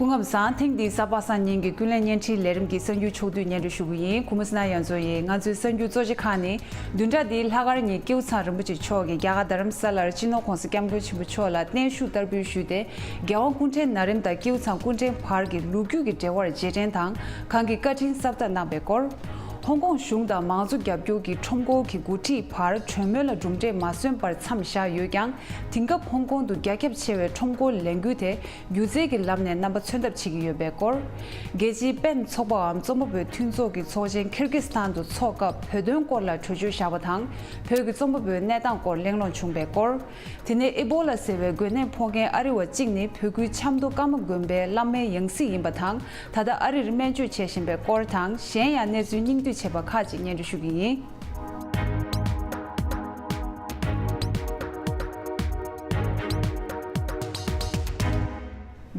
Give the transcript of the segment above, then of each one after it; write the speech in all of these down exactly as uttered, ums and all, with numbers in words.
སྐུ་ཁམས་བཟང་། ཐེངས་འདིའི་གཟའ་པ་སངས་ཉིན་གྱི་ཀུན་གླེང་བརྙན་འཕྲིན་ལས་རིམ་གྱི་གསར་འགྱུར་ཕྱོགས་བསྡུས་སྙན་སྒྲོན་ཞུ་གི་ཡིན། གུང་མོ་སི་ན་ཡང་ཚོ་ཡིན། ང་ཚོའི་གསར་འགྱུར་གཙོ་ཆེ་ཁག་ནི། བདུན་ཕྲག་འདིའི་ལྷག་དཀར་ཉིན་ཀེའུ་ཚང་རིན་པོ་ཆེ་མཆོག་གིས་རྒྱ་གར་རྡ་རམ་ས་ལར་སྤྱི་ནོར་༧གོང་ས་༧སྐྱབས་མགོན་ཆེན་པོ་མཆོག་ལ་བརྟན་བཞུགས་བསྟར་འབུལ་ཞུས་ཏེ། རྒྱལ་དབང་སྐུ་ཕྲེང་ན་རིམ་དང་ཀེའུ་ཚང་སྐུ་ཕྲེང་བར་གྱི་ལོ་རྒྱུས་ཀྱི་འབྲེལ་བར་རྗེས་དྲན་དང་གང་གི་བཀའ་དྲིན་གསབ་ཐབས་གནང་བའི་སྐོར། ཧོང་ཀོང་གཞུང་དང་མང་གཙོ་རྒྱབ་སྐྱོར་གྱི་ཁྲོམ་སྐོར་གྱི་འགོ་ཁྲིད་བར་གྲོས་མོལ་ལ་གྲུབ་འབྲས་མ་སོན་པར་མཚམས་བཞག་ཡོད་ཀྱང་། དེང་སྐབས་ཧོང་ཀོང་དུ་རྒྱ་ཁྱབ་ཆེ་བའི་ཁྲོམ་སྐོར་ལས་འགུལ་དེ་སྒྱུ་རྩལ་གྱི་ལམ་ནས་རྣམ་པ་མཚོན་ཐབས་བྱེད་ཀྱི་ཡོད་པའི་སྐོར། རྒྱལ་སྤྱིའི་པེན་ཚོགས་པའམ་རྩོམ་པ་པོའི་མཐུན་ཚོགས་ཀྱི་ཚོགས་ཆེན་ཁིར་ཀི་སི་ཐན་དུ་འཚོགས་སྐབས་བོད་དོན་སྐོར་ལ་གྲོས་ཆོད་བཞག་པ་དང་། བོད་ཀྱི་རྩོམ་པ་པོའི་གནས་སྟངས་སྐོར་གླེང་སློང་བྱུང་བའི་སྐོར། དེ་ནས་ཨི་བོ་ལ་ཟེར་བའི་འགོས་ནད་ཕོག་མཁན་ཨ་རི་བ་གཅིག་ནི་བོད་ཁུལ་ཆབ་མདོ་ཀརྨ་དགོན་པའི་བླ་མའི་ཡང་སྲིད་ཡིན་པ་དང་། ད་ལྟ་ཨ་རིར་སྨན་བཅོས་བྱེད་བཞིན་པའི་སྐོར་དང་། གཞན་ཡང་གནས་ཚུལ་སྙིང་བསྡུས་བྱས་པ་ཁག་ཅིག་སྙན་སྒྲོན་ཞུ་གི་ཡིན།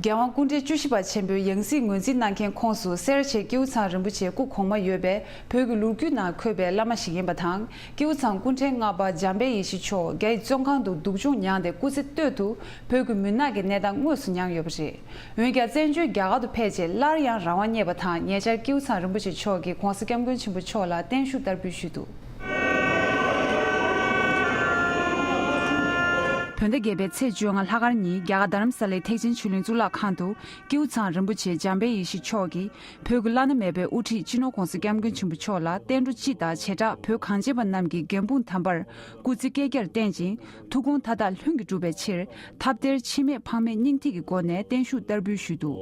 རྒྱལ་དབང་སྐུ་ཕྲེང་བཅུ་བཞི་པ་ཆེན་པོའི་ཡང་སྲིད་ངོས་འཛིན་གནང་མཁན་ཁོངས་སུ་སེར་བྱེས་ཀེའུ་ཚང་རིན་པོ་ཆེ་སྐུ་གོང་མ་ཡོད་པའི་བོད་ཀྱི་ལོ་རྒྱུས་ནང་འཁོད་པའི་བླ་མ་ཞིག་ཡིན་པ་དང་། ཀེའུ་ཚང་སྐུ་ཕྲེང་ལྔ་པ་འཇམ་དཔལ་ཡེ་ཤེས་མཆོག་རྒྱ་ཡི་བཙོན་ཁང་དུ་སྡུག་སྦྱོང་མྱངས་ཏེ་སྐུ་ཚེ་སྟོད་དུ་བོད་ཀྱི་མུན་ནག་གི་གནས་སྟངས་དངོས་སུ་མྱངས་ཡོད་པ་རེད། འོན་ཀྱང་བཙན་བྱོལ་རྒྱ་གར་དུ་ཕེབས་རྗེས་སླར་ཡང་རང་དབང་རྙེད་པ་དང་། ཉེ་ཆར་ཀེའུ་ཚང་རིན་པོ་ཆེ་མཆོག་གིས་༧གོང་ས་༧སྐྱབས་མགོན་ཆེན་པོ་མཆོག་ལ་བརྟན་བཞུགས་བསྟར་འབུལ་ཞུས་འདུག་བོད་ཟླ་བརྒྱད་པའི་ཚེས་བཅོ་ལྔ་ལྷག་དཀར་ཉིན་རྒྱ་གར་རྡ་རམ་ས་ལའི་ཐེག་ཆེན་ཆོས་གླིང་གཙུག་ལག་ཁང་དུ་ཀེའུ་ཚང་རིན་པོ་ཆེ་འཇམ་དཔལ་ཡེ་ཤེས་མཆོག་གིས་བོད་ཀྱི་བླ་ན་མེད་པའི་དབུ་ཁྲིད་སྤྱི་ནོར་༧གོང་ས་༧སྐྱབས་མགོན་ཆེན་པོ་མཆོག་ལ་བསྟན་འགྲོ་སྤྱི་དང་བྱེ་བྲག་བོད་གངས་ཅན་པ་རྣམས་ཀྱི་འགན་དཔུང་དམ་པར་སྐུ་ཚེ་བསྐལ་བརྒྱར་བརྟན་ཅིང་། ཐུགས་དགོངས་མཐའ་དག་ལྷུན་གྱིས་འགྲུབ་པའི་ཕྱིར། ཐབས་གཏེར་འཆི་མེད་ཕངས་མེད་སྙིང་ཐིག་གི་སྒོ་ནས་བརྟན་བཞུགས་བསྟར་འབུལ་ཞུས་འདུག་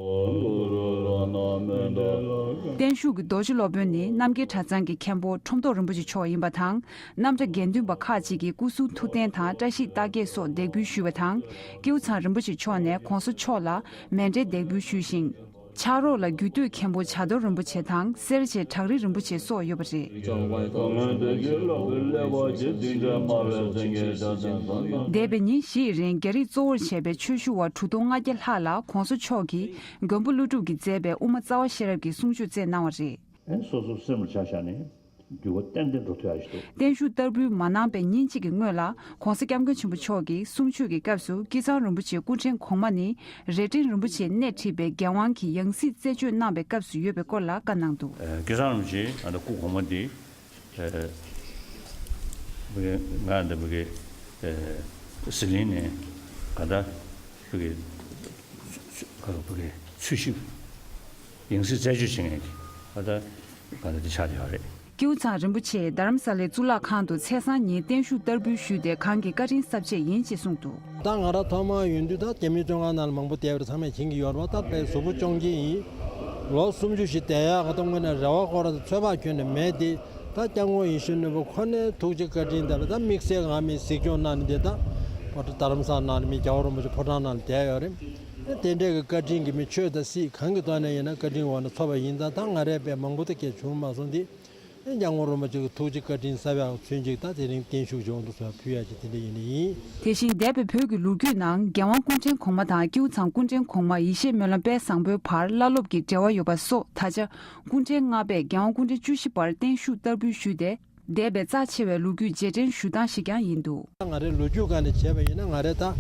བརྟན་བཞུགས་ཀྱི་རྡོ་རྗེ་སློབ་དཔོན་ནི་རྣམ་རྒྱལ་གྲྭ་ཚང་གི་མཁན་པོ་ཁྲོམ་ཐོག་རིན་པོ་ཆེ་མཆོག་ཡིན་པ་དང་། རྣམ་གྲྭ་དགེ་འདུན་པ་ཁག་ཅིག་གིས་སྐུ་གསུང་ཐུགས་རྟེན་དང་བཀྲ་ཤིས་རྟགས་བརྒྱད་སོགས་འདེགས་འབུལ་ཞུས་པ་དང་། ཀེའུ་ཚང་རིན་པོ་ཆེ་མཆོག་ནས་༧གོང་ས་མཆོག་ལ་མཎྜལ་འདེགས་འབུལ་ཞུས་ཤིང་། ཕྱག་རོགས་ལ་རྒྱུད་སྟོད་མཁན་པོ་བྱ་རྡོར་རིན་པོ་ཆེ་དང་། སེར་བྱེས་བྲག་རི་རིན་པོ་ཆེ་སོགས་ཡོད་པ་རེད། འདས་པའི་ཉིན་བཞིའི་རིང་རྒྱ་རིགས་གཙོ་བོར་བྱས་པའི་ཆོས་ཞུ་བ་དྲུག་སྟོང་ལྔ་བརྒྱ་ལྷག་ལ་༧གོང་ས་མཆོག་གིས་མགོན་པོ་ཀླུ་སྒྲུབ་ཀྱིས་མཛད་པའི་དབུ་མ་རྩ་བ་ཤེས་རབ་ཀྱི་གསུང་ཆོས་སྩལ་གནང་བ་རེད། ཨེ་སོ་སོ་སེམས་ལ་ཆ་བཞག་ནས་འགྱུར་བ་ཏན་ཏན་འགྲོ་ཐུབ་ཡ་ཞིག་འདུག་བརྟན་བཞུགས་བསྟར་འབུལ་མ་གནང་པའི་ཉིན་གཅིག་གི་སྔོན་ལ་༧གོང་ས་༧སྐྱབས་མགོན་ཆེན་པོ་མཆོག་གིས་གསུང་ཆོས་ཀྱི་སྐབས་སུ་ཀེའུ་ཚང་རིན་པོ་ཆེ་སྐུ་ཕྲེང་གོང་མ་ནི་རྭ་སྒྲེང་རིན་པོ་ཆེས་སྣེ་ཁྲིད་པའི་རྒྱལ་དབང་གི་ཡང་སྲིད་རྩད་གཅོད་གནང་པའི་སྐབས་སུ་ཡོད་པའི་སྐོར་ལ་བཀའ་གནང་འདུག་ཀེའུ་ཚང་རིན་པོ་ཆེ་ཨ་ད་སྐུ་གོང་མ་འདི་ཨ་ང་འདི་བུ་གི་ཨ་ཟི་ལིང་ནས་ག་ད་བུ་གི་བུ་གི་ཚུལ་ཞིབ་ཡང་སྲིད་རྩད་གཅོད་བྱེད་མཁན་གྱི་ག་ད་ག་ད་འདི་ཆགས་བསྡད་ཡོད་རེད། ཀེའུ་ཚང་རིན་པོ་ཆེས་རྡ་རམ་ས་ལའི་གཙུག་ལག་ཁང་དུ་ཚེས་བཟང་ཉིན་བརྟན་བཞུགས་བསྟར་འབུལ་ཞུས་ཏེ་གང་གི་བཀའ་དྲིན་གསབ་ཆེད་ཡིན་ཅེས་གསུངས་འདུག་ད་ང་རང་ཐོག་མར་ཡོང་དུས་ད་རྒྱ་མིའི་བཙོན་ཁང་ནང་ལ་མང་པོ་བསྡད་པ་རེད། ཚང་མས་མཁྱེན་གྱི་ཡོད་རེད་བ། ད་དཔེ་གཟུགས་པོ་སྐྱོང་གི་ཡིན། ལོ་སུམ་ཅུ་ཞིག་བསྡད་ཡག་གི་ཐོག་ནས་རེ་བ་ཁོ་རང་ཚོད་དཔག་ཁྱོན་ནས་མེད་དེ། ད་སྐྱབས་མགོན་ཡིད་བཞིན་ནོར་བུ་ཁོ་ནའི་ཐུགས་རྗེ་བཀའ་དྲིན་དང་ད་དམིགས་བསལ་ང་མི་གཟིགས་སྐྱོང་གནང་ནས་དེ་ད་ཕོ་བྲང་རྡ་རམ་ས་ལ་ནང་ལ་མི་རྒྱལ་བ་རིན་པོ་ཆེ་ཕོ་བྲང་ནང་ལ་བསྡད་ཡོད་རེད། དེ་འདྲའི་གི་བཀའ་དྲིན་གྱི་མི་ཆོས་དང་སྲིད་གང་གི་ཐོག་ནས་ཡིན་ན་བཀའ་དྲིན་འོག་ནས་ཚོར་བ་ཡིན་ཙང་ད་ང་རས་དཔེ་མང་པོ་ད་སྐད་བྱུང་མ་སོང་དེ། སྐྱབས་མགོན་རིན་པོ་ཆེ་གི་ཐུགས་རྗེ་བཀའ་དྲིན་གསབ་ཡག་ཚུན་ཆད་ད་དེ་རིང་བརྟན་བཞུགས་སྦྱོང་དུ་སོང་ཕུལ་ཡག་ཅིག་དེ་འདྲ་ཡིན་ནི་ཡིན། དེ་བཞིན་འདས་པའི་བོད་ཀྱི་ལོ་རྒྱུས་ནང་རྒྱལ་དབང་སྐུ་ཕྲེང་གོང་མ་དང་ཀེའུ་ཚང་སྐུ་ཕྲེང་གོང་མ་ཡེ་ཤེས་སྨོན་ལམ་དཔལ་བཟང་པོའི་བར་བླ་སློབ་ཀྱི་འབྲེལ་བ་ཡོད་པ་སོགས་ད་ཆ་སྐུ་ཕྲེང་ལྔ་པས་རྒྱལ་དབང་སྐུ་ཕྲེང་བཅུ་བཞི་པར་བརྟན་བཞུགས་བསྟར་འབུལ་ཞུས་ཏེ། འདས་པའི་རྩ་ཆེ་བའི་ལོ་རྒྱུས་རྗེས་དྲན་ཞུ་སྟངས་ཤིག་ཀྱང་ཡིན་འདུག་ང་རའི་ལོ་རྒྱུས་སྒང་ནས་བྱས་པ་ཡིན་ན་ང་རའི་ད་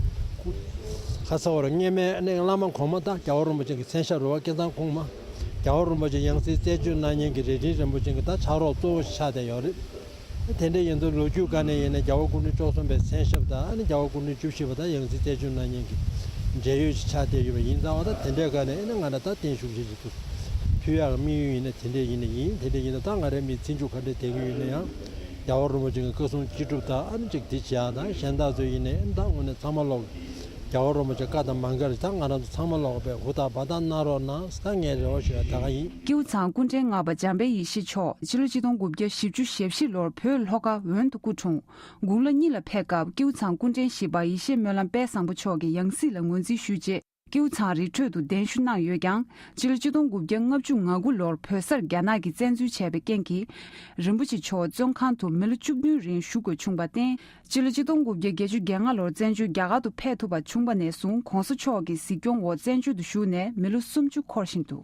ཁ་ས་བར་སྔས་མའི་གནས་བླ་མ་གོང་མ་དང་རྒྱལ་བ་རིན་པོ་ཆེ་གི་མཚན་ཞབས་རུ་བ་སྐལ་བཟང་གོང་མ། རྒྱལ་བ་རིན་པོ་ཆེ་ཡང་སྲིད་རྩད་གཅོད་གནང་མཁན་གྱི་རྭ་སྒྲེང་རིན་པོ་ཆེ་གི་ད་ཕྱག་རོགས་གཙོ་བོ་ཆགས་བསྡད་ཡོད་རེད། དེ་འདྲ་ཡིན་དུས་ལོ་རྒྱུས་སྒང་ནས་ཡིན་ན་རྒྱལ་བ་སྐུ་ཕྲེང་བཅུ་གསུམ་པའི་མཚན་ཞབས་དང་ཨ་ནི་རྒྱལ་བ་སྐུ་ཕྲེང་བཅུ་བཞི་པ་དང་ཡང་སྲིད་རྩད་གཅོད་གནང་མཁན་གྱི་འབྲེལ་ཡོད་ཅིག་ཆགས་བསྡད་ཡོད་པ་ཡིན་ཙང་བ་ད་དེ་འདྲའི་སྒང་ནས་ཨ་ནི་ང་རང་ད་བརྟན་བཞུགས་ཞེ་ཅིག་ཏུ་ཕུལ་ཡག་གི་དམིགས་ཡུལ་ཡིན་ན་དེ་འདྲ་ཡིན་ན་ཡིན། དེ་འདྲ་ཡིན་ན་ད་ང་རའི་མི་ཚེ་མཇུག་ག་འདྲ་བསྡད་ཀྱི་ཡོད་ན་ཡང་རྒྱལ་བ་རིན་པོ་ཆེ་གི་བཀའ་གསུང་ཅི་སྒྲུབ་དང་ཨ་ནི་ཅིག་འདི་བྱེད་ཡག་དང་གཞན་དག་ཚོ་ཡིན་ནའི་ཨ་ནི་ད་དངོས་གནས་ཚང་མ་ལོག་རྒྱལ་བ་རིན་པོ་ཆེ་བཀའ་དང་མ་འགལ་ད་ང་རང་ཚོ་ཚང་མ་ལོག་པའི་ཧུར་ཐག་འབད་ཐག་གནང་རོགས་གནང་ད་ངའི་རེ་བ་ཞུ་ཡ་ད་ག་ཡིན། ཀེའུ་ཚང་སྐུ་ཕྲེང་ལྔ་པ་འཇམ་དཔལ་ཡེ་ཤེས་མཆོག་ཕྱི་ལོ་ཆིག་སྟོང་དགུ་བརྒྱ་བཞི་བཅུ་ཞེ་བཞི་ལོར་བོད་ལྷོ་ཁ་འོན་དུ་སྐུ་འཁྲུངས། དགུང་ལོ་གཉིས་ལ་ཕེབས་སྐབས་ཀེའུ་ཚང་སྐུ་ཕྲེང་བཞི་པ་ཡེ་ཤེས་སྨོན་ལམ་དཔལ་བཟང་པོ་མཆོག་གི་ཡང་སྲིད་ལ་ངོས་འཛིན་ཞུས་རྗེས་ཀེའུ་ཚང་རི་ཁྲོད་དུ་གདན་ཞུ་གནང་ཡོད་ཀྱང་ཕྱི་ལོ་ཆིག་སྟོང་དགུ་བརྒྱ་ལྔ་བཅུ་ང་དགུ་ལོར་བོད་སར་རྒྱ་ནག་གིས་བཙན་འཛུལ་བྱས་པའི་རྐྱེན་གྱིས་རིན་པོ་ཆེ་མཆོག་བཙོན་ཁང་དུ་མི་ལོ་བཅུ་བདུན་རིང་བཞུགས་དགོས་བྱུང་བར་བརྟེན། སྤྱི་ལོ་ཆིག་སྟོང་དགུ་བརྒྱ་བརྒྱད་ཅུ་གྱ་ལྔ་ལོར་བཙན་བྱོལ་རྒྱ་གར་དུ་ཕེབས་ཐུབ་པ་བྱུང་བ་ནས་བཟུང་གོང་ས་མཆོག་གི་གཟིགས་སྐྱོང་འོག་བཙན་བྱོལ་དུ་བཞུགས་ནས་མི་ལོ་སུམ་ཅུ་འཁོར་བཞིན་འདུག་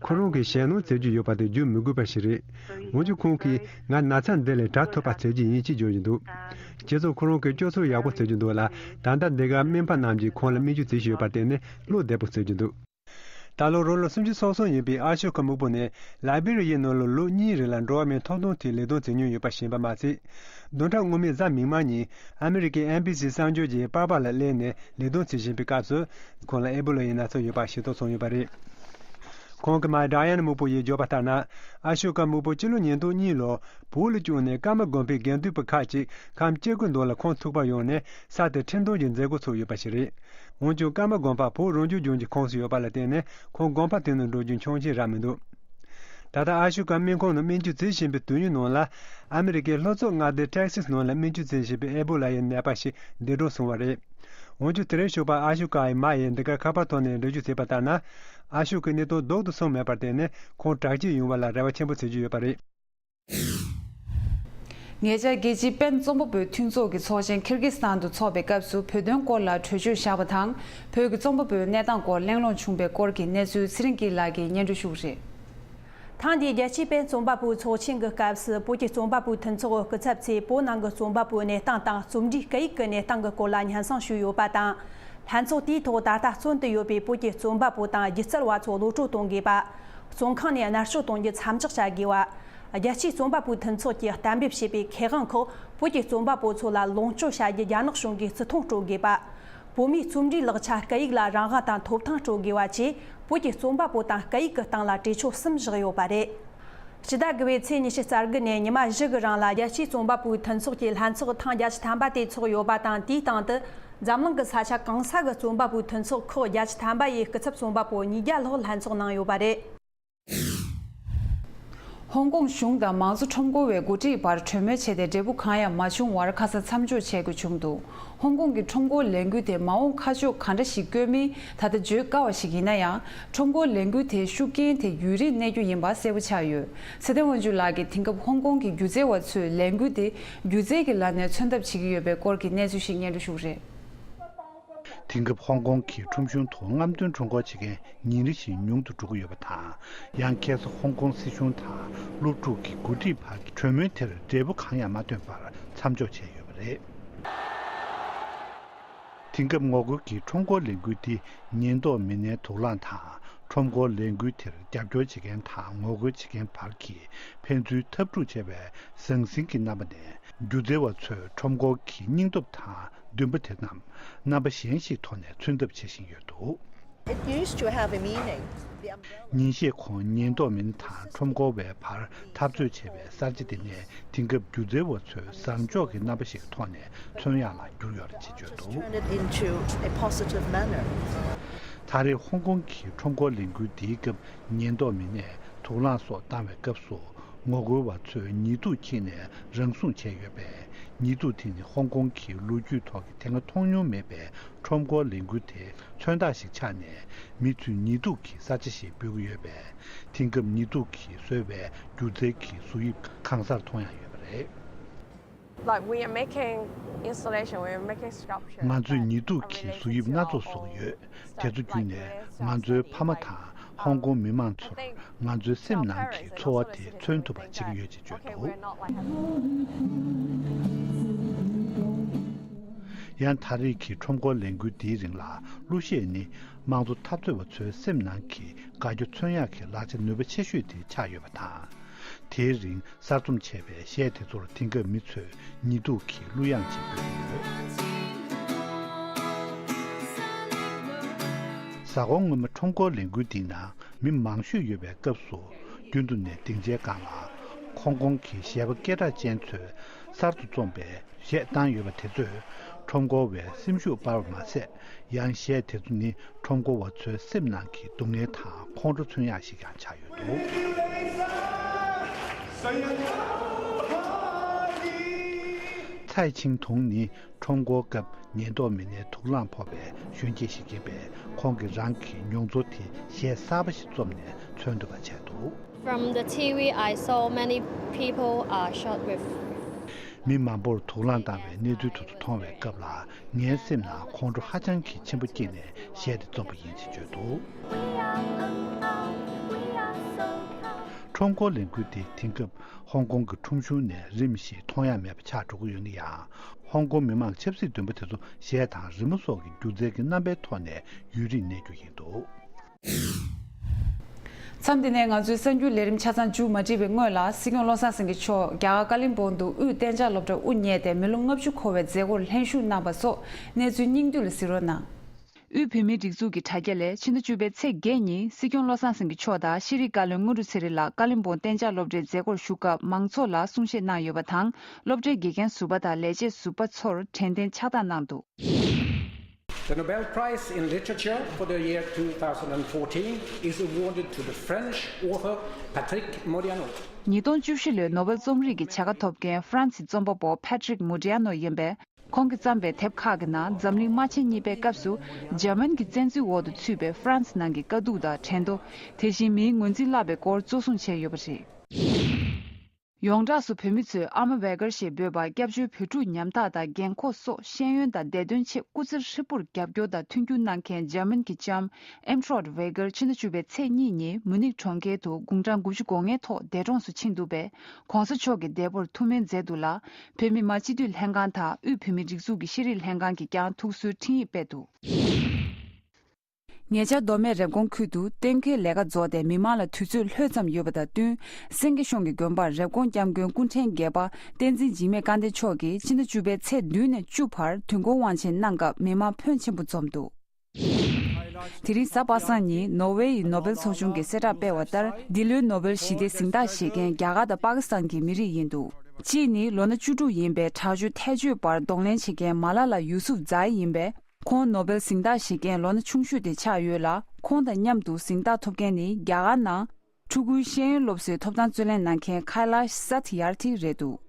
ཁོ་རང་གིས་ཞེད་སྣང་བྱེད་ཀྱི་ཡོད་པ་དེ་བརྗོད་མི་དགོས་པ་ཞིག་རེད། འོན་ཀྱང་ཁོང་གིས་ང་ན་ཚ་འདི་ལས་དྲག་ཐུབ་པ་བྱེད་ཀྱི་ཡིན་ཅེས་བརྗོད་ཀྱི་འདུག་ཁྱེད་ཚོ་ཁོ་རང་གི་སྤྱོད་ཚུལ་ཡག་པོ་བྱེད་ཀྱི་འདུག་ལ། ད་ལྟ་འདི་གར་སྨན་པ་རྣམས་ཀྱིས་ཁོང་ལ་སྨན་བཅོས་བྱེད་བཞིན་ཡོད་པར་བརྟེན་ནས་བློ་བདེ་པོ་བྱེད་ཀྱི་འདུག་ད་ལོ་རང་ལོ་སུམ་ཅུ་སོ་གསུམ་ཡིན་པའི་ཨ་ཤོ་ཀ་སྨུག་པོ་ནི་ལའི་བེ་རི་ཡའི་ནང་ལ་ལོ་གཉིས་རིང་ལ་འགྲོ་བ་མིའི་ཐོབ་ཐང་ཐད་ལས་དོན་བྱེད་མྱོང་ཡོད་པ་ཞིག་ཡིན་པ་མ་ཚད། བདུན་ཕྲག་སྔོན་མའི་གཟའ་མིག་དམར་ཉིན་ཨ་མི་རི་ཀའི་ཨེན་བྷི་སི་གསར་འགྱུར་གྱི་པར་པ་ལ་སླེབས་ནས་ལས་དོན་བྱེད་བཞིན་པའི་སྐབས་སུ་ཁོང་ལ་ཨེ་བྷོ་ལ་ཡི་ན་ཚ་ཡོད་པ་ཤེས་རྟོགས་བྱུང་ཡོད་པ་རེད། ཁོང་གི་མ་ཌ་ཡ་ན་སྨུག་པོ་ཡིས་བརྗོད་པ་ལྟར་ན། ཨ་ཤོ་ཀ་སྨུག་པོ་སྤྱི་ལོ་ཉིས་སྟོང་གཉིས་ལོར་བོད་ལ་བསྐྱོད་ནས་ཀརྨ་དགོན་པའི་དགེ་འདུན་པ་ཁག་ཅིག་ཁམས་སྐྱེ་རྒུ་མདོ་ལ་ཁོང་ཐུག་པར་ཡོང་ནས་ས་དེར་ཁྲིམས་མཐུན་གྱི་མཛད་སྒོ་ཚུགས་ཡོད་པ་ཞིག་རེད། འོན་ཀྱང་ཀརྨ་དགོན་པ་བོད་རང་སྐྱོང་ལྗོངས་ཀྱི་ཁོངས་སུ་ཡོད་པ་ལ་བརྟེན་ནས་ཁོང་དགོན་པ་དེ་ནང་འགྲོ་རྒྱུ་འཆར་གཞི་རག་མི་འདུག་ད་ལྟ་ཨ་ཤོ་ཀ་སྨན་ཁང་ནང་སྨན་བཅོས་བྱེད་བཞིན་པའི་དུས་ཡུན་ནང་ལ། ཨ་མི་རི་ཀའི་ལྷོ་ཕྱོགས་མངའ་སྡེ་ཊེག་སིས་ནང་ལ་སྨན་བཅོས་བྱེད་བཞིན་པའི་ཨེ་བྷོ་ལ་ཡི་ནད་པ་ཞིག་འདས་གྲོངས་སོང་བ་རེད། འོན་ཀྱང་དེ་རིང་ཞོགས་པ་ཨ་ཤོ་ཀ་ཡི་མ་ཡིས་འདི་གར་ཁ་པར་ཐོག་ནས་འགྲེལ་བརྗོད་བྱས་པ་ལྟར་ན། ཨ་ཤོ་ཀའི་གནས་སྟངས་ལྡོག་ཏུ་སོང་མེད་པར་བརྟེན་ནས་ཁོང་དྲག་སྐྱེད་ཡོང་བ་ལ་རེ་བ་ཆེན་པོ་བྱེད་ཀྱི་ཡོད་པ་རེད། ཉེ་ཆར་རྒྱལ་སྤྱིའི་པེན་རྩོམ་པ་པོའི་མཐུན་ཚོགས་ཀྱི་ཚོགས་ཆེན་ཁིར་གིས་སི་ཐན་དུ་འཚོགས་པའི་སྐབས་སུ་བོད་དོན་སྐོར་ལ་གྲོས་ཆོད་བཞག་པ་དང་། བོད་ཀྱི་རྩོམ་པ་པོའི་གནས་སྟངས་སྐོར་གླེང་སློང་བྱུང་བའི་སྐོར་གྱི་གནས་ཚུལ་ཚེ་རིང་སྐྱིད་ལགས་ཀྱིས་སྙན་སྒྲོན་ཞུ་གི་རེད། ཐེངས་འདིའི་རྒྱལ་སྤྱིའི་པེན་རྩོམ་པ་པོའི་ཚོགས་ཆེན་གྱི་སྐབས་སུ་བོད་ཀྱི་རྩོམ་པ་པོའི་མཐུན་ཚོགས་སྐུ་ཚབ་ཚོས་བོད་ནང་གི་རྩོམ་པ་པོའི་གནས་སྟངས་དང་རྩོམ་འབྲིའི་སྐད་ཡིག་གི་གནས་སྟངས་ཀྱི་སྐོར་ལ་སྙན་སེང་ཞུས་ཡོད་པ་དང་། ལྷན་ཚོགས་དེའི་ཐོག་ད་ལྟ་བཙོན་དུ་ཡོད་པའི་བོད་ཀྱི་རྩོམ་པ་པོ་དང་སྒྱུ་རྩལ་བ་ཚོ་གློད་བཀྲོལ་གཏོང་དགོས་པ། བཙོན་ཁང་ནས་མནར་གཅོད་གཏོང་རྒྱུ་མཚམས་འཇོག་བྱ་དགོས་པ། རྒྱལ་སྤྱིའི་རྩོམ་པ་པོའི་མཐུན་ཚོགས་ཀྱིས་གཏན་འབེབས་བྱས་པའི་ཁེ་དབང་ཁག་བོད་ཀྱི་རྩོམ་པ་པོ་ཚོ་ལ་ལོངས་སྤྱོད་བྱ་རྒྱུ་རྒྱ་ནག་གཞུང་གིས་བརྩི་མཐོང་སྤྲོད་དགོས་པ། བོད་མིའི་རྩོམ་འབྲིའི་ལག་ཆ་སྐད་ཡིག་ལ་རང་དབང་དང་ཐོབ་ཐང་སྤྲོད་དགོས་པ་བཅས་བོད་ཀྱི་རྩོམ་པ་པོ་དང་སྐད་ཡིག་གི་སྟེང་ལ་གྲོས་ཆོད་གསུམ་བཞག་ཡོད་པ་རེད། ཕྱི་ཟླ་དགུ་པའི་ཚེས་ཉི་ཤུ་རྩ་དགུ་ནས་ཉི་མ་བཞི་གི་རིང་ལ་རྒྱལ་སྤྱིའི་རྩོམ་པ་པོའི་མཐུན་ཚོགས་ཀྱི་ལྷན་ཚོགས་ཐེངས་བརྒྱད་ཅུ་ཐམ་པ་དེ་འཚོགས་ཡོད་པ་དང་། དེའི་སྟེང་དུ་འཛམ་གླིང་གི་ས་ཆ་གང་ས་གི་རྩོམ་པ་པོའི་མཐུན་ཚོགས་ཁག་བརྒྱད་ཅུ་ཐམ་པ་ཡི་སྐུ་ཚབ་རྩོམ་པ་པོ་ཉིས་བརྒྱ་ལྷག་ལྷན་ཚོགས་གནང་ཡོད་པ་རེད། ཧོང་ཀོང་གཞུང་དང་མང་གཙོ་ཁྲོམ་སྐོར་བས་འགོ་ཁྲིད་བར་གྲོས་མོལ་བྱས་ཏེ་འབྲས་བུ་གང་ཡང་མ་བྱུང་བར་ཁ་སང་མཚམས་འཇོག་བྱེད་དགོས་བྱུང་འདུག་ཧོང་ཀོང་གི་ཁྲོམ་སྐོར་ལས་འགུལ་དེ་མ་འོངས་ཁ་ཕྱོགས་ག་འདྲ་ཞིག་བཀོད་མིན་ད་ལྟ་བརྗོད་དཀའ་བ་ཞིག་ཡིན་ན་ཡང་། ཁྲོམ་སྐོར་ལས་འགུལ་དེའི་ཤུགས་རྐྱེན་དེ་ཡུན་རིང་གནས་རྒྱུ་ཡིན་པ་གསལ་པོ་ཆགས་ཡོད། ཚེ་བརྟན་དབང་ཕྱུག་ལགས་ཀྱིས་དེང་སྐབས་ཧོང་ཀོང་གི་སྒྱུ་རྩལ་བ་ཚོས་ལས་འགུལ་དེ་སྒྱུ་རྩལ་གྱི་ལམ་ནས་མཚོན་ཐབས་བྱེད་ཀྱི་ཡོད་པའི་སྐོར་གྱི་གནས་ཚུལ་ཞིག་སྙན་སྒྲོན་ཞུ་གི་རེད། དེང་སྐབས་ཧོང་ཀོང་གི་ཁྲོམ་གཞུང་ཐོག་རྔམ་སྟོན་ཁྲོམ་སྐོར་བྱེད་མཁན་ཉིན་རེ་བཞིན་ཉུང་དུ་འགྲོ་གི་ཡོད་པ་དང་། ཡང་ཁ་སང་ཧོང་ཀོང་སྲིད་གཞུང་དང་སློབ་ཕྲུག་གི་འགོ་ཁྲིད་བར་གྱི་གྲོས་མོལ་དེར་འབྲས་བུ་གང་ཡང་མ་ཐོན་པར་མཚམས་འཇོག་བྱས་ཡོད་པ་རེད། དེང་སྐབས་ངོ་རྒོལ་གྱི་ཁྲོམ་སྐོར་ལས་འགུལ་འདི་ཉེན་རྟོག་མི་སྣའི་དུག་རླངས་དང་ཁྲོམ་སྐོར་ལས་འགུལ་དེར་རྒྱབ་སྐྱོར་བྱེད་མཁན་དང་ངོ་རྒོལ་བྱེད་མཁན་བར་གྱི་ཕན་ཚུན་འཐབ་འཁྲུག་ཆེ་བའི་ཟང་ཟིང་གི་རྣམ་པ་ནས། སྒྱུ་རྩལ་བ་ཚོས་ཁྲོམ་སྐོར་གྱི་སྙིང་སྟོབས་དང་འདུན་པ་དེ་རྣམས་རྣམ་པ་གཞན་ཞིག་ཐོག་ནས་མཚོན་ཐབས་བྱེད་བཞིན་ཡོད་འདུག It used to have a meaning. The umbrella. ཉིན་ཤས་གོང་ཉེན་རྟོག་མི་སྣ་དང་ཁྲོམ་སྐོར་བའི་བར་འཐབ་རྩོད་བྱས་པའི་གསར་བརྗེ་དེ་ནས་དེང་སྐབས་སྒྱུ་རྩལ་བ་ཚོས་བཟང་ཕྱོགས་ཀྱི་རྣམ་པ་ཞིག་གི་ཐོག་ནས་མཚོན་ཡག་ལ་གྱུར་ཡོད་རེད་ཅེས་བརྗོད་འདུག། Turn it into a positive manner. ད་རེས་ཧོང་ཀོང་གི་ཁྲོམ་སྐོར་ལས་འགུལ་འདིའི་སྐབས་ཉེན་རྟོག་མི་སྣས་དུག་རླངས་སོགས་བཏང་བའི་སྐབས་སུ་ངོ་རྒོལ་བ་ཚོས་ཉེས་འདུག་ཁྱེར་ནས་རང་སྲུང་བྱས་ཡོད་པས། ཉེས་འདུག་དེ་ནི་ཧོང་ཀོང་གི་ལོ་རྒྱུས་ཐོག་གི་དེ་སྔ་མཐོང་མྱོང་མེད་པའི་ཁྲོམ་སྐོར་ལས་འགུལ་དེ་མཚོན་རྟགས་ཤིག་ཆགས་ནས་མི་ཚོས་ཉེས་འདུག་གི་ས་ཆ་ཞིག་འབོད་ཀྱི་ཡོད་པས། དེང་སྐབས་ཉེས་འདུག་གིས་བཟོས་པའི་སྒྱུ་རྩལ་གྱི་གཟུགས་དབྱིབས་གང་སར་མཐོང་ཡང་ཡོད་པ་རེད། Like, we are making installation, we are making sculpture. ང་ཚོས་ཉེས་འདུག་གི་གཟུགས་དབྱིབས་སྣ་ཚོགས་བཟོ་གི་ཡོད། དེ་ཚོ་བརྒྱུད་ནས་ང་ཚོའི་ཕ་མ་དང་ཧོང་ཀོང་མི་མང་ཚོར་ང་ཚོའི་སེམས་ནང་གི་ཚོར་བ་དེ་མཚོན་ཐུབ་པ་བྱེད་ཀྱི་ཡོད་ཅེས་བརྗོད་འདུག། ཡང་ད་རེས་ཀྱི་ཁྲོམ་སྐོར་ལས་འགུལ་འདིའི་རིང་ལ་གླུ་གཞས་ནི་དམངས་གཙོ་འཐབ་རྩོད་པ་ཚོའི་སེམས་ནང་གི་དགའ་སྐྱོ་མཚོན་ཡག་གི་ལག་ཆ་ནུས་པ་ཆེ་ཤོས་དེ་ཆགས་ཡོད་པ་དང་། དེའི་རིང་གསར་རྩོམ་བྱས་པའི་གཞས་དེ་ཚོར་དེང་སྐབས་མི་ཚོས་ཉེས་འདུག་གི་གླུ་དབྱངས་ཅིག་འབོད་ཀྱི་ཡོད། གཟའ་འཁོར་སྔོན་མ་ཁྲོམ་སྐོར་ལས་འགུལ་འདིའི་ནང་མི་མང་ཤོས་ཡོད་པའི་སྐབས་སུ། རྒྱུན་དུ་ནས་སྡིངས་ཆའི་སྒང་ལ་ཧོང་ཀོང་གི་གཞས་པ་སྐད་གྲགས་ཅན་ཚོས་གསར་དུ་རྩོམ་པའི་གཞས་བཏང་ཡོད་པ་དེ་ཚོས་ཁྲོམ་སྐོར་བའི་སེམས་ཤུགས་སྤར་བ་མ་ཟད། ཡང་གཞས་དེ་ཚོ་ནི་ཁྲོམ་སྐོར་བ་ཚོའི་སེམས་ནང་གི་སྡུག་བསྔལ་དང་ཁོང་ཁྲོ་མཚོན་ཡག་ཞིག་ཀྱང་ཆགས་ཡོད་འདུག། ཚའེ་ཆིང་ཐུང་ནི་ཁྲོམ་སྐོར་སྐབས་ཉེན་རྟོག་མི་སྣས་དུག་རླངས་ཕོག་པའི་གཞོན་སྐྱེས་ཤིག་ཡིན་པས། ཁོང་གིས་རང་གི་མྱོང་ཚོར་དེ་གཞས་གསར་པ་ཞིག་རྩོམ་ནས་མཚོན་ཐུབ་པ་བྱས་འདུག། From the T V, I saw many people are shot with. མི་མང་པོར་དུག་རླངས་བཏང་བའི་གནས་ཚུལ་དེ་ཚོ་མཐོང་བའི་སྐབས་ལ། ངའི་སེམས་ནང་ཁོང་ཁྲོ་ཧ་ཅང་གི་ཆེན་པོ་སྐྱེས་ནས་གཞས་དེ་རྩོམ་པ་ཡིན་ཅེས་བརྗོད་འདུག། ཁྲོམ་སྐོར་ལས་འགུལ་དེ་དེང་སྐབས་ཧོང་ཀོང་གི་ཁྲོམ་གཞུང་ནས་རིམ་བཞིན་མཐོང་ཡ་མེད་པ་ཆགས་འགྲོ་གི་ཡོད་ན་ཡང་། ཧོང་ཀོང་མི་མང་ཆབ་སྲིད་འདུན་པ་དེ་ཚོ་གཞས་དང་རི་མོ་སོགས་ཀྱི་སྒྱུ་རྩལ་གྱི་རྣམ་པའི་ཐོག་ནས་ཡུན་རིང་གནས་རྒྱུ་ཡིན་འདུག། མཚམས་འདི་ནས་ང་ཚོའི་གསར་འགྱུར་ལས་རིམ་ཆ་ཚང་མཇུག་མ་སྒྲིལ་བའི་སྔོན་ལ། སྲིད་སྐྱོང་བློ་བཟང་སེང་གེ་མཆོག་རྒྱ་གར་ཀ་ལིམ་པོང་དུ་དབུས་གཏན་འཇགས་སློབ་གྲྭ་དབུ་བརྙེས་ཏེ་མི་ལོ་ལྔ་བཅུ་འཁོར་བའི་མཛད་སྒོར་ལྷན་ཞུགས་གནང་པ་སོགས་གནས་ཚུལ་སྙིང་བསྡུས་ལ་གཟིགས་རོགས་གནང་། དབུས་བོད་མིའི་སྒྲིག་འཛུགས་ཀྱི་དྲ་རྒྱ་ལས་ཕྱི་ཟླ་བཅུ་པའི་ཚེས་བརྒྱད་ཉིན་སྲིད་སྐྱོང་བློ་བཟང་སེང་གེ་མཆོག་དང་ཤེས་རིག་བཀའ་བློན་དངོས་གྲུབ་ཚེ་རིང་ལགས་ཀ་ལིམ་པོང་གཏན་འཇགས་སློབ་གྲྭའི་མཛད་སྒོར་ཞུགས་སྐབས་མང་ཚོགས་ལ་གསུང་བཤད་གནང་ཡོད་པ་དང་། སློབ་གྲྭའི་དགེ་རྒན་ཟུར་པ་དང་ལས་བྱེད་ཟུར་པ་ཚོར་དྲན་རྟེན་ཕྱག་རྟགས་གནང་འདུག། The Nobel Prize in Literature for the year two thousand fourteen is awarded to the French author Patrick Modiano. ཉིས་སྟོང་བཅུ་བཞི་ལོའི་ནོ་བེལ་རྩོམ་རིག་གི་བྱ་དགའ་ཐོབ་མཁན་ཧྥ་རན་སིའི་རྩོམ་པ་པོ་Patrick Modiano་ཡིན་པས། ཁོང་གིས་བརྩམས་པའི་དེབ་ཁག་གི་ནང་འཛམ་གླིང་དམག་ཆེན་གཉིས་པའི་སྐབས་སུ་འཇར་མན་གྱི་བཙན་འཛུལ་འོག་ཏུ་ཚུད་པའི་ཧྥ་རན་སི་ནང་གི་དཀའ་སྡུག་དང་དྲན་ཐོ། དེ་བཞིན་མིའི་ངོས་འཛིན་བརླག་པའི་སྐོར་གཙོ་བཟུང་བྱས་ཡོད་པ་རེད། ཡོངས་གྲགས་སུ་བོད་མི་ཚོས་ཨ་མ་ཝེ་གར་ཞེས་འབོད་པ་སྐྱབས་བཅོལ་བོད་ཕྲུག་ཉམ་ཐག་དང་རྒན་འཁོགས་སོགས་ཤེས་ཡོན་དང་བདེ་དོན་ཆེད་སྐུ་ཚེ་ཧྲིལ་པོར་རྒྱབ་སྐྱོར་དང་མཐུན་འགྱུར་གནང་མཁན་འཇར་མན་གྱི་ལྕམ་ཨེམ་ཁྲོད་ཝེ་གར་ཕྱི་ཟླ་བཅུ་པའི་ཚེས་གཉིས་ཉིན་མུ་ནིག་གྲོང་ཁྱེར་དུ་དགུང་གྲངས་དགུ་བཅུ་གོ་ལྔའི་ཐོག་འདས་གྲོངས་སུ་ཕྱིན་འདུག་པས། ༸གོང་ས་མཆོག་གི་བདེ་པོར་ཐུགས་སྨོན་མཛད་འདུག་ལ། བོད་མི་མང་སྤྱི་འཐུས་ལྷན་ཁང་དང་དབུས་བོད་མིའི་སྒྲིག་འཛུགས་ཀྱི་ཤེས་རིག་ལྷན་ཁང་གིས་ཀྱང་ཐུགས་གསོའི་འཕྲིན་ཡིག་སྤེལ་འདུག། ཉེ་ཆར་མདོ་སྨད་རེབ་གོང་ཁུལ་དུ་གཏན་འཁེལ་ལས་ཀ་རྫོགས་ཏེ་མི་མང་ལ་དུས་ཚོད་ལྷོད་ཙམ་ཡོད་པ་དང་བསྟུན། སེང་གེ་གཤོང་གི་དགོན་པར་རེབ་གོང་སྐྱབས་མགོན་སྐུ་ཕྲེང་བརྒྱད་པ་བསྟན་འཛིན་འཇིགས་མེད་བཀའ་བདེ་མཆོག་གིས་ཕྱི་ཟླ་བཅུ་པའི་ཚེས་བདུན་ནས་བཅུ་བར་དུས་འཁོར་དབང་ཆེན་གནང་སྐབས་མི་མང་ཕོན་ཆེན་པོ་འཛོམས་འདུག། དེ་རིང་གཟའ་པ་སངས་ཉིན་ནོར་ཝེ་ཡི་ནོ་བེལ་ཚོགས་ཆུང་གིས་གསལ་བསྒྲགས་སྤེལ་བ་ལྟར། འདི་ལོའི་ནོ་བེལ་ཞི་བདེའི་གཟེངས་རྟགས་བཞེས་མཁན་རྒྱ་གར་དང་པ་ཀི་སི་ཐན་གྱི་མི་རིགས་ཡིན་འདུག། གཅིག་ནི་ལོ་ན་བཅུ་དྲུག་ཡིན་པའི་དྲག་སྤྱོད་ཐལ་སྤྱོད་པར་གདོང་ལེན་བྱེད་མཁན་མ་ལ་ལ་ཡུ་སུབ་ཛའི་ཡིན་པས། ཁོང་ནོ་བེལ་གཟེངས་རྟགས་བཞེས་མཁན་ལོ་ན་ཆུང་ཤོས་དེ་ཆགས་ཡོད་ལ། ཁོང་དང་མཉམ་དུ་གཟེངས་རྟགས་ཐོབ་མཁན་ནི་རྒྱ་གར་ནང་ཕྲུ་གུའི་ཤེས་ཡོན་སློབ་གསོའི་ཐོབ་ཐང་རྩོད་ལེན་གནང་མཁན་ཁའི་ལཱཤ་སཱ་ཐི་ཡར་ཐི་རེད་འདུག།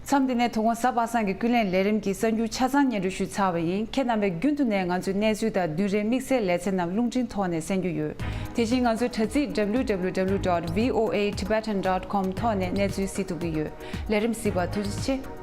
མཚམས་འདི་ནས་དོ་དགོང་གཟའ་པ་སངས་ཀྱི་ཀུན་གླེང་ལས་རིམ་གྱི་གསར་འགྱུར་ཆ་ཚང་སྙན་སྒྲོན་ཞུས་ཚར་བ་ཡིན། ཁྱེད་རྣམ་པས་རྒྱུན་དུ་ནས་ང་ཚོའི་གནས་ཚུལ་དང་བདུན་རེའི་དམིགས་བསལ་ལེ་ཚན་རྣམས་རླུང་འཕྲིན་ཐོག་ནས་གསན་རྒྱུ་ཡོད། དེ་བཞིན་ང་ཚོའི་དྲ་ཚིགས་W W W dot V O A Tibetan dot com ཐོག་ནས་གནས་ཚུལ་གཟིགས་ཐུབ་ཀྱི་ཡོད། ལས་རིམ་གཟིགས་པར་ཐུགས་རྗེ་ཆེ།